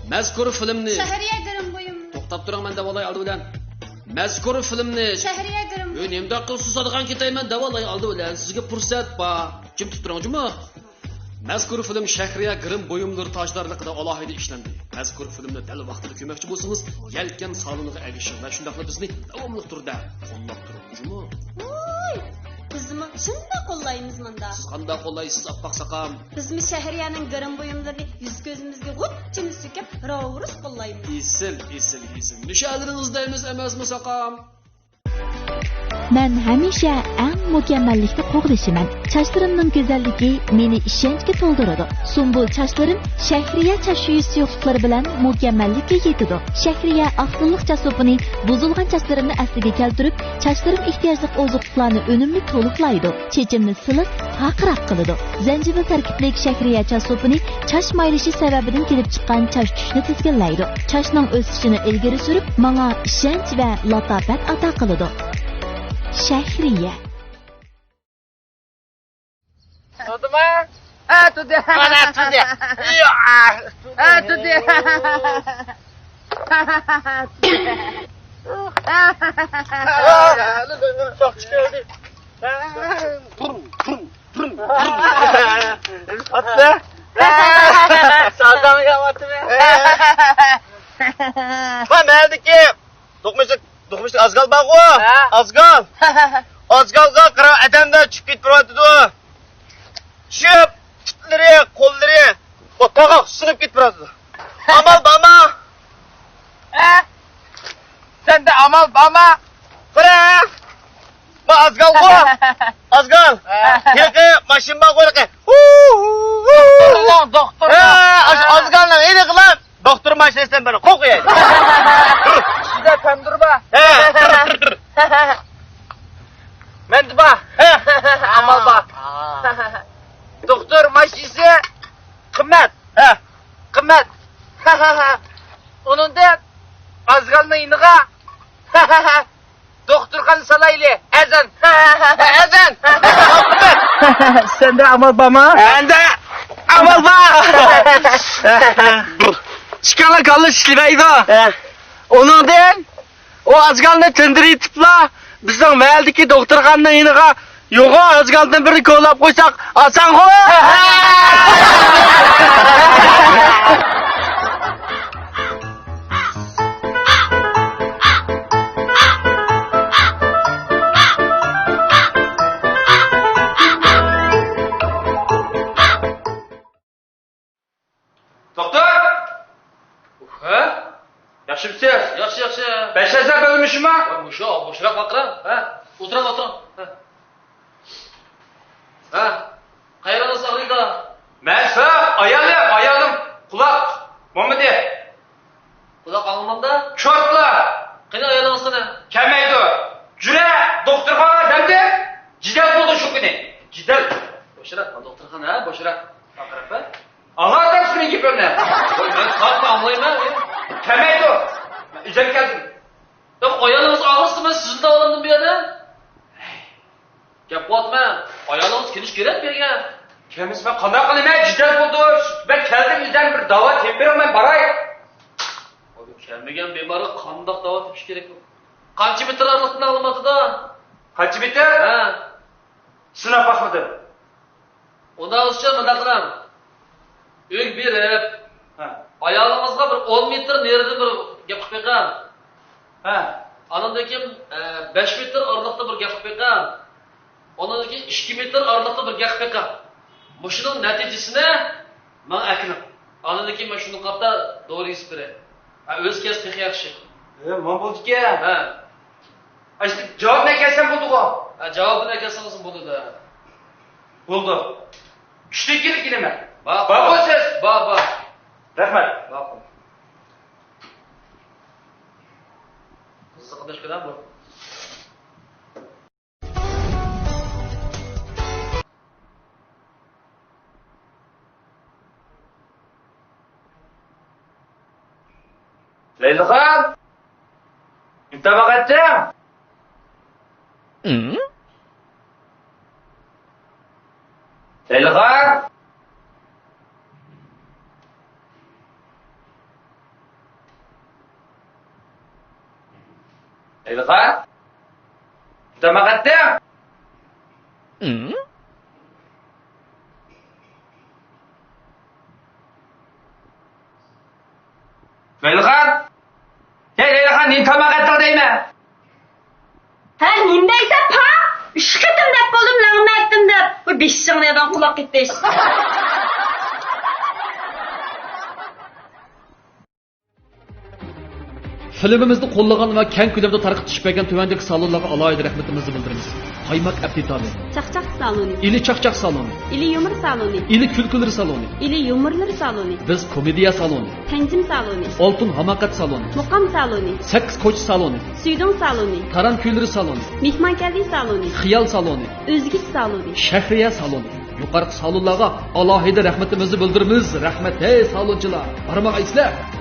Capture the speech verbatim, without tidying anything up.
مەزكۇر فىلىمنى شەھرىيە گىرىم بۇيۇم. توختاپ تۇرۇڭ، مەن داۋالاي ئالدى بىلەن. مەزكۇر فىلىمنى شەھرىيە گىرىم. ئۆي، نېمىنداق قىلىپ سۇسادىغان كېتەي، مەن داۋالاي ئالدى بىلەن. سىزگە پۇرسەت بار. جىم تۇرۇپ تۇرۇڭ، جۇمۇ. مەزكۇر فىلىم شەھرىيە گىرىم بۇيۇملىرى تاجدارلىقىدا ئالاھىدە ئىشلەندى. مەزكۇر فىلىمنى دەل ۋاقتىدا كۆرمەكچى بولسىڭىز، يەلكەن سالونىغا ئەگىشىڭ ۋە شۇنداقلا بىزنى داۋاملىق تۈردە قوللاپ تۇرۇڭ، جۇمۇ. ۋوي! بىزمۇ شۇنداق قوللايمىز مۇندا. سىز قانداق قوللايسىز، ئاپئاق ساقام؟ بىزمۇ شەھرىيەنىڭ گىرىم بۇيۇملىرىنى يۈز-كۆزىمىزگە غۇچچىنى سۈركەپ، راۋۇرۇس قوللايمىز. ئېسىل، ئېسىل، ئېسىل. مۇشۇ ئەللىرىڭىز دەيمىز ئەمەسمۇ، ساقام؟ مەن ھەمىشە ئەڭ مۇكەممەللىكنى قوغلىشىمەن. چاچلىرىمنىڭ گۈزەللىكى مېنى ئىشەنچكە تولدۇرىدۇ. سۇمبۇل چاچلىرىم شەھرىيە چاچ يۇيۇش سۇيۇقلۇقلىرى بىلەن مۇكەممەللىككە يېتىدۇ. شەھرىيە ئاق سۇلۇق چاچ سوپىنى بۇزۇلغان چاچلىرىمنى ئەسلىگە كەلتۈرۈپ، چاچلىرىم ئېھتىياجلىق ئوزۇقلۇقلارنى ئۈنۈملۈك تولۇقلايدۇ. چېچىمنى سىلىق، پارقىراق قىلىدۇ. زەنجىۋىل تەركىبلىك شەھرىيە چاچ سوپىنى چاچ مايلىشىش سەۋەبىدىن كېلىپ چىققان چاچ چۈشۈشنى تىزگىنلەيدۇ. چاچنىڭ ئۆسۈشىنى ئىلگىرى سۈرۈپ، ماڭا ئىشەنچ ۋە لاتاپەت ئاتا قىلىدۇ. شەھرىيە. تۇردىما؟ ھە، تۇردى. مانا تۇردى. يا، ھە، تۇردى. چاقچىق كەلدى. ئاتلا. سازاڭ ياۋاتىمەن. ما مەلدىكى. دوقمۇشلۇق، دوقمۇشلۇق ئازگال بارغۇ؟ ھە. ئازگال. ئازگالغا قارا ئادەملەر چۈشۈپ كېتىپ باراتىدۇ. چۈشۈپ، پۇتلىرى، قوللىرى ئوتقا سۇنۇپ كېتىپ باراتىدۇ. ئامال بارما؟ ھە؟ سەندە ئامال بارما؟ قارا! ما ئازگالغۇ؟ ئازگال. ھە. ھېلىقى ماشىنا بارغۇ ھېلىقى. دوختۇرنىڭ، دوختۇرنىڭ. ھە، ئاشۇ ئازگالنىڭ ھېلىقىلا. دوختۇر ماشىنىسىدىن بىرنى قويۇپ قويايلى. سىزدە تەندۇر بار. ھە. مەندە بار. ھە. ئامال بار. دوختۇر ماشىنىسى قىممەت. ھە. قىممەت. ئۇنىڭدىن ئازگالنىڭ يېنىغا دوختۇرخانا سالايلى. ئەزان. ئەزان. سەندە ئامال بارما؟ مەندە ئامال بار. ئىككىڭلار كاللا ئىشلىمەيدۇ. ھە. ئۇنىڭدىن ئۇ ئازگالنى تىندىرىۋېتىپلا، بىزنىڭ مەھەللىدىكى دوختۇرخانىنىڭ يېنىغا يوغان ئازگالدىن بىرنى كولاپ قويساق، ئاسانغۇ؟ دوختۇر! ھە؟ ياخشىمۇسىز؟ ياخشى، ياخشى. بەش ھەزەر بۆلۈمى شۇمۇ؟ ۋاي، مۇشۇ، بوشراق ۋاقرا. ھە، ئولتۇرۇڭ، ئولتۇرۇڭ. ھە. ھە، قايرىڭىز ئاغرىيدۇ؟ مەن ساق، ئايالىم، ئايالىم. قۇلاق، مومىدى. قۇلاق ئاڭلىمامدا؟ چورتلا! قېنى ئايالىڭىز قېنى؟ كەلمەيدۇ. جۈرە، دوختۇرخانىغا دەمدى. جېدەل بولدى شۇ كۈنى. جېدەل؟ بوشراق، دوختۇرخانا، ھە، بوشراق. ئاقىرىپ، ھە؟ ئاڭلاۋاتامسىز مېنىڭ گېپىمنى؟ مەن ساقلا ئاڭلايمەن. كەلمەيدۇ. مەن ئۆزۈم كەلدىم. ياق، ئايالىڭىز ئاغرىسا، مەن سىزنى داۋالاندىم بۇ يەردە. گەپ قىلىۋاتىمەن. ئايالىڭىز كېلىشى كېرەك بۇ يەرگە. كەلمىسە مەن قانداق قىلىمەن؟ جېدەل بولدى. مەن كەلدىم، ئۆزۈم بىر داۋا تېپىپ بېرىڭ، مەن باراي. ئۇ كەلمىگەن بىمارغا قانداق داۋا تېپىش كېرەك؟ قانچە مېتىر ئارىلىقتىن ئاڭلىنىۋاتىدۇ؟ قانچە مېتىر؟ ھە. سىناپ باقمىدىم. ئۇنداق بولسا مۇنداق قىلىڭ. ئۆيگە بېرىپ، ھە، ئايالىڭىزغا بىر ئون مېتىر نېرىدىن بىر گەپ قىلىپ بېقىڭ. ھە. ئاندىن كېيىن، ئە، بەش مېتىر ئارىلىقتا بىر گەپ قىلىپ بېقىڭ. ئاندىن كېيىن ئىككى مېتىر ئارىلىقتا بىر گەپ قىلىپ بېقىڭ. مۇشۇنىڭ نەتىجىسىنى ماڭا ئەكىلىڭ. ئاندىن كېيىن مەن شۇنىڭغا قارىتا دورا يېزىپ بېرەي. ھە، ئۆزى كەلسە تېخى ياخشى. ھە، مانا بولدىكەن. ھە. ئاشۇ جاۋابنى ئەكەلسەم بولدىغۇ؟ ھە، جاۋابىنى ئەكەلسىڭىز بولىدۇ. بولدى. چۈشتىن كېيىن كېلىمەن. بار. بارغۇ سىز؟ بار، بار. رەھمەت. بار. قىزىق ئاداش بىلەن بۇ. لەيلىخان! نېمە تاماق ئەتتىڭ؟ لەيلىخان! ئېلىغا، تاماق ئەتتىڭ؟ لەيلىخان! ھەي، لەيلىخان، نېمە تاماق ئەتتىڭ دەيمەن! ھە، نېمە دەيسەن، پا؟ ئۈچ قېتىم دەپ بولدۇم، لەڭمە ئەتتىم دەپ. بۇ بېشىڭنى يەردىن قۇلاق كېتىش. فىلىمىمىزنى قوللىغان ۋە كەڭ كۆلەمدە تارقىتىش بەرگەن تۆۋەندىكى سالونلارغا ئالاھىدە رەھمىتىمىزنى بىلدۈرىمىز. قايماق ئەپتى تالى. چاقچاق سالونى. ئىلى چاقچاق سالونى. ئىلى يۇمۇر سالونى. ئىلى كۈلكىلىرى سالونى. ئىلى يۇمۇرلىرى سالونى. بىز كومېدىيە سالونى. پەنجىم سالونى. ئالتۇن ھاماقەت سالونى. مۇقام سالونى. سەككىز كوچا سالونى. سۈيدۈڭ سالونى. تاران كۈيلىرى سالونى. مېھمانكەلدى سالونى. خىيال سالونى. ئۆزگىچە سالونى. شەھرىيە سالونى. يۇقىرىقى سالونلارغا ئالاھىدە رەھمىتىمىزنى بىلدۈرىمىز. رەھمەت، ھەي سالونچىلار! بارماقايسىلەر!